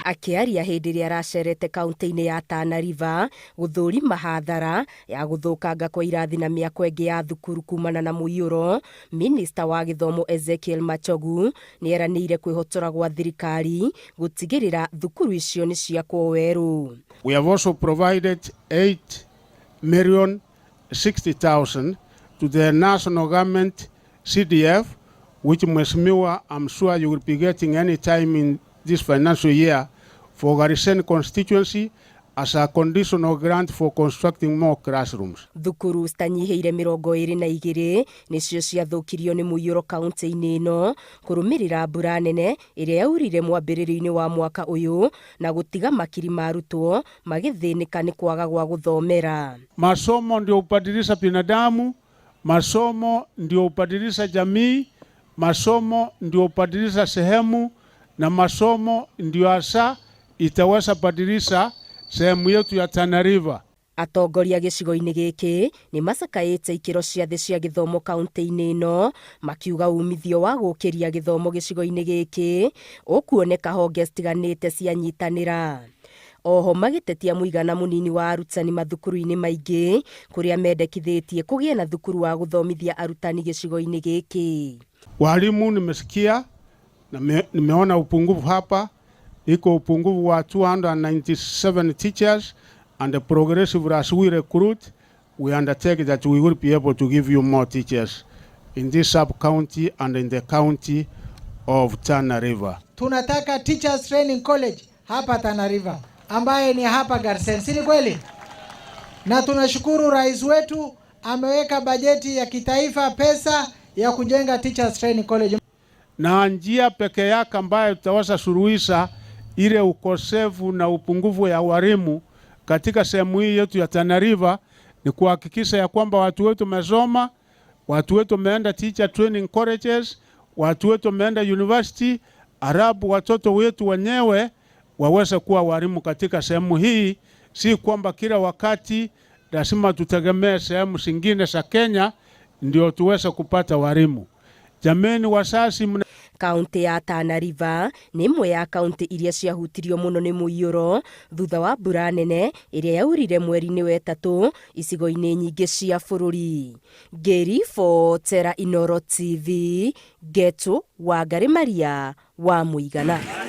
Akĩaria hĩndĩ ĩrĩa aracerete kaunti-inĩ ya Tana River gũthũrima hathara ya gũthũkanga kwa irathi na mĩako ĩngĩ ya thukuru kumana na mũiyũro, minista wa gĩthomo Ezekiel Machogu nĩeranĩire kwĩhotora gwa thirikari gũtigĩrĩra thukuru icio nĩ ciakwo werũ. We have also provided 8,060,000 to the national government CDF, which, Mheshimiwa, I'm sure you will be getting any time in this financial year for Garsen constituency as a conditional grant for constructing more classrooms. Thukuru citanyihĩire 22 nĩcio ciathũkirio nĩ mũiyũro kaunti-inĩ ĩno kũrũmĩrĩra mbura nene ĩrĩa yaurire mwambĩrĩrio-inĩ wa mwaka ũyũ na gũtiga makiri ma arutwo magĩthĩnĩka nĩ kwaga gwa gũthomera. Masomo ndio hubadilisha binadamu, masomo ndio hubadilisha jamii, masomo ndio hubadilisha sehemu, na masomo ndio hasa itaweza badilisha sehemu yetu ya Tana River. Atongoria gĩcigo-inĩ gĩkĩ nĩ macakaĩte ikĩro cia thĩ cia gĩthomo kaunti-inĩ ĩno, makiuga umithio wa gũkĩria gĩthomo gĩcigo-inĩ gĩkĩ ũkuoneka honge citiganĩte cianyitanĩra. Oho magĩtetia mũigana mũnini wa arutani mathukuru-inĩ maingĩ kũrĩa mendekithĩtie kũgĩe na thukuru wa gũthomithia arutani gĩcigo-inĩ gĩkĩ. Walimu nimesikia na nimeona upungufu hapa, iko upungufu wa 297 teachers, and the progressive as we recruit, we undertake that we will be able to give you more teachers in this sub-county and in the county of Tana River. Tunataka Teachers Training College hapa Tana River ambaye ni hapa Garsen, si ni kweli? Na tunashukuru rais wetu ameweka bajeti ya kitaifa, pesa ya kujenga Teachers Training College. Na njia peke yake ambayo tutaweza suluhisha ile ukosefu na upungufu ya walimu katika sehemu hii yetu ya Tana River ni kuhakikisha ya kwamba watu wetu wamesoma, watu wetu wameenda teacher training colleges, watu wetu wameenda university, alafu watoto wetu wenyewe waweze kuwa walimu katika sehemu hii. Si kwamba kila wakati lazima tutegemee sehemu zingine za Kenya ndio tuweze kupata walimu. Jameni wazazi, mna Kaunti ya Tana River nĩ ĩmwe ya kaunti iria ciahutirio mũno nĩ mũiyũro thutha wa mbura nene ĩrĩa yaurire mweri-inĩ wetatũ icigo-inĩ nyingĩ cia bũrũri. Ngĩribotera Inooro TV, Ngetũ Wangari Maria wa Mũigana.